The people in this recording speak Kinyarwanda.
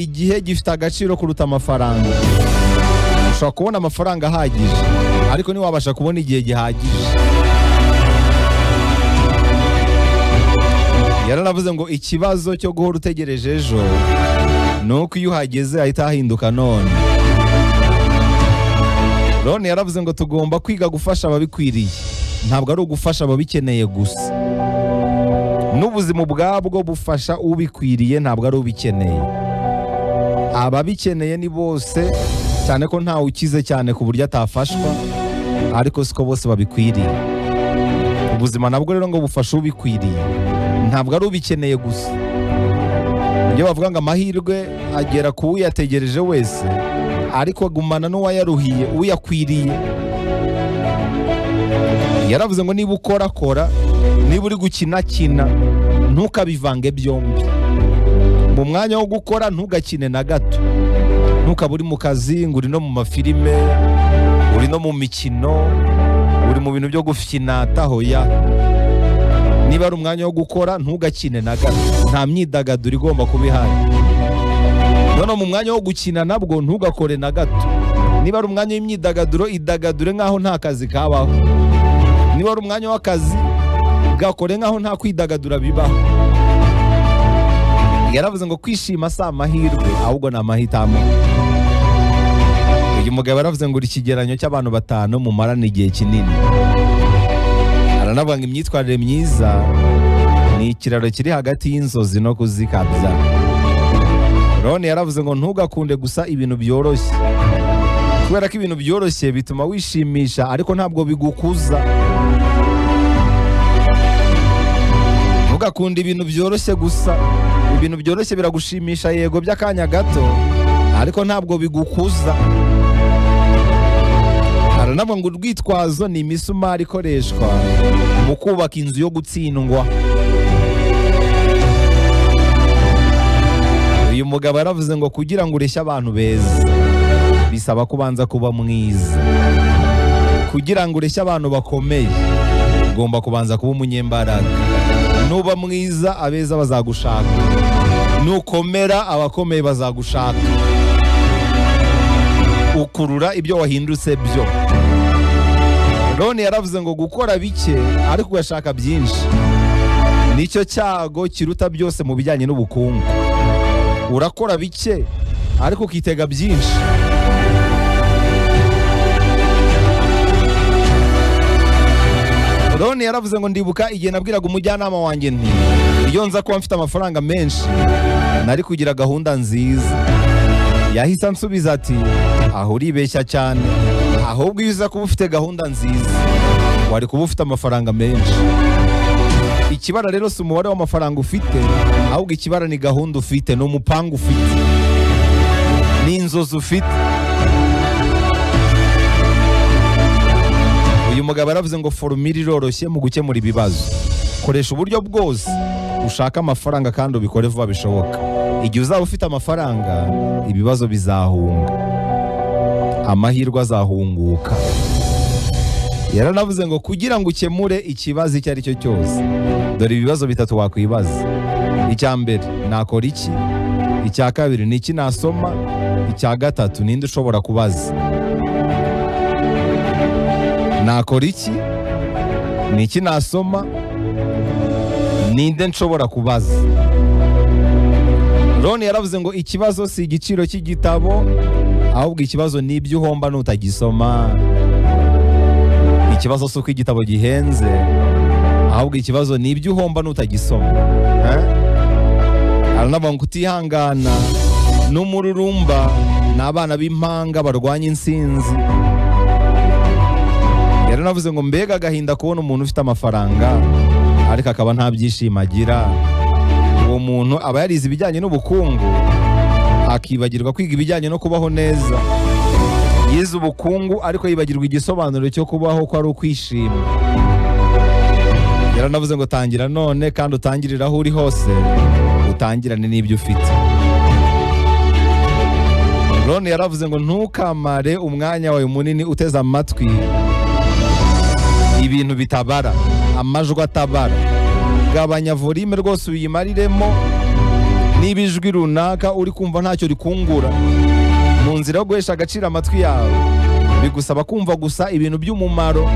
Igihe gifite agaciro kuruta amafaranga. Ushobora kubona amafaranga ahagije, ariko ntiwabasha kubona igihe gihagije. Yaranavuze ngo ikibazo cyo guhora utegereje ejo ni uko iyo uhageze ahita hahinduka none. Loni yaravuze ngo tugomba kwiga gufasha ababikwiriye, ntabwo ari ugufasha ababikeneye gusa. N'ubuzima ubwabwo bufasha ubikwiriye, ntabwo ari ubikeneye. Ababikeneye ni bose, cyane ko ntawe ukize cyane ku buryo atafashwa, ariko siko bose babikwiriye. Ubuzima nabwo rero ngo bufasha ubikwiriye, ntabwo ari ubikeneye gusa. Iyo bavuga ngo amahirwe agera ku uyategereje wese, ariko agumana n'uwayaruhiye, uyakwiriye. Yaravuze ngo niba ukora kora, niba uri gukina kina, ntukabivange byombi. Mu mwanya wo gukora ntugakine na gato. Ntukaba uri mu kazi ngo uri no mu mafilime, uri no mu mikino, uri mu bintu byo gufinata, hoya. Niba ari umwanya wo gukora ntugakine na gato, nta myidagaduro igomba kuba ihari. Noneho mu mwanya wo gukina nabwo ntugakore na gato. Niba ari umwanya w'imyidagaduro, idagadure nk'aho nta kazi kabaho. Niba ari umwanya w'akazi, gakore nk'aho nta kwidagadura bibaho. Yaravuze ngo kwishima si amahirwe, ahubwo ni amahitamo. Uyu mugabo yaravuze ngo uri ikigereranyo cy'abantu batanu mumarana igihe kinini. Aranavuga ngo imyitwarire myiza ni ikiraro kiri hagati y'inzozi no kuzikabya. Loni yaravuze ngo ntugakunde gusa ibintu byoroshye, kubera ko ibintu byoroshye bituma wishimisha ariko ntabwo bigukuza. Ntugakunde ibintu byoroshye gusa. Ibintu byoroshye biragushimisha yego by'akanya gato, ariko ntabwo bigukuza. Aranavuga ngo urwitwazo ni imisumari ikoreshwa mu kubaka inzu yo gutsindwa. Uyu mugabo yaravuze ngo kugira ngo ureshye abantu beza bisaba kubanza kuba mwiza. Kugira ngo ureshye abantu bakomeye ugomba kubanza kuba umunyembaraga. Nuba mwiza abeza bazagushaka, nukomera abakomeye bazagushaka. Ukurura ibyo wahindutse byo. Loni yaravuze ngo gukora bike ariko ugashaka byinshi nicyo cyago kiruta byose mu bijyanye n'ubukungu. Urakora bike ariko ukitega byinshi. Loni yaravuze ngo ndibuka igihe nabwiraga umujyanama wanjye nti iyo nza kuba mfite amafaranga menshi nari kugira gahunda nziza. Yahise ansubiza ati aho uribeshya cyane, ahubwo iyo uza kuba ufite gahunda nziza wari kuba ufite amafaranga menshi. Ikibara rero si umubare w'amafaranga ufite, ahubwo ikibara ni gahunda ufite, ni umupangu ufite, ni inzozi ufite. Uyu mugabo yaravuze ngo forumire iroroshye mu gukemura ibibazo. Koresha uburyo bwose ushaka amafaranga kandi ubikore vuba bishoboka. Igihe uzaba ufite amafaranga ibibazo bizahunga, amahirwe azahunguka. Yaranavuze ngo kugira ngo ukemure ikibazo icyo ari cyo cyose, dore ibibazo bitatu wakwibaza. Icya mbere, nakora iki? Icya kabiri, ni iki nasoma? Icya gatatu, ninde ushobora kubaza? Nakora iki? Ni iki nasoma? Ninde nshobora kubaza? Loni yaravuze ngo ikibazo si igiciro cy'igitabo, ahubwo ikibazo ni ibyo uhomba nutagisoma. Ikibazo si uko igitabo gihenze, ahubwo ikibazo ni ibyo uhomba nutagisoma. Aranavuga ngo kutihangana n'umururumba ni abana b'impanga barwanya insinzi. Yaranavuze ngo mbega agahinda kubona umuntu ufite amafaranga ariko akaba nta byishimo agira. Uwo muntu aba yarize ibijyanye n'ubukungu akibagirwa kwiga ibijyanye no kubaho neza. Yize ubukungu ariko yibagirwa igisobanuro cyo kubaho ko ari ukwishima. Yaranavuze ngo tangira none kandi utangirire aho uri hose, utangirane n'ibyo ufite. Loni yaravuze ngo ntukamare umwanya wawe munini uteze amatwi ibintu bitabara, amajwi atabara. Gabanya volume rwose uyimariremo, Niba ijwi runaka uri kumva ntacyo rikungura, mu nzira yo guhesha agaciro amatwi yawe bigusaba kumva gusa ibintu by'umumaro.